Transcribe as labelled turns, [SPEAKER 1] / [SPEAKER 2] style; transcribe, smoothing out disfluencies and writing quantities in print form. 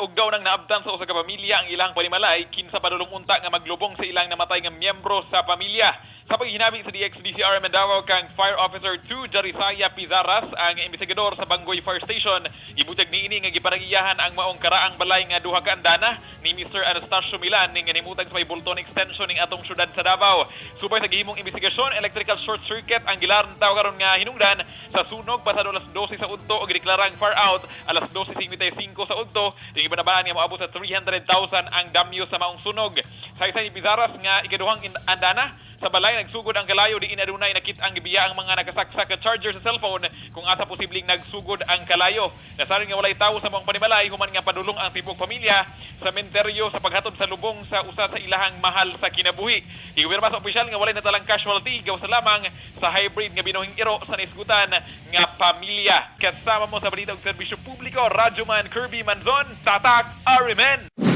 [SPEAKER 1] Og daw nang naabtan sa usa ka pamilya ang ilang panimalay, kinsa padulong unta nga maglubong sa ilang namatay nga miyembro sa pamilya. Sa paghinabi sa DXDCRM Davao kang Fire Officer 2 Jarisaya Pizaras, ang investigador sa Bangoy Fire Station, gibutyag niini nga gipanagiyahan ang maong karaang balay nga duha ka andana ni Mr. Anastasio Milan ning nimutang sa may Bolton Extension ning atong syudad sa Davao. Subay sa gihimong investigasyon, electrical short circuit ang gilantaw karon nga hinungdan sa sunog pasado alas 12 sa udto ug gideklarang fire out alas 12:55 sa udto. Ing ibanabaan nga moabot sa 300,000 ang damyo sa maong sunog. Sa isa ni Pizaras nga ikaduhang andana sa balay nagsugod ang kalayo, diin adunay nakit ang gibiya ang mga nakasaksak nga charger sa cellphone kung asa posibleng nagsugod ang kalayo. Nasarin nga walay tawo sa maong panimalay human nga padulong ang tibok pamilya sa sementeryo sa paghatod sa lubong sa usa sa ilahang mahal sa kinabuhi. Gikumpirma sa opisyal nga walay natalang casualty gawas na lamang sa hybrid nga binuhing iro sa naisgutan nga pamilya. Kasama mo sa balita ug serbisyo publiko, Radyoman Kirby Manzon, Tatak RMN.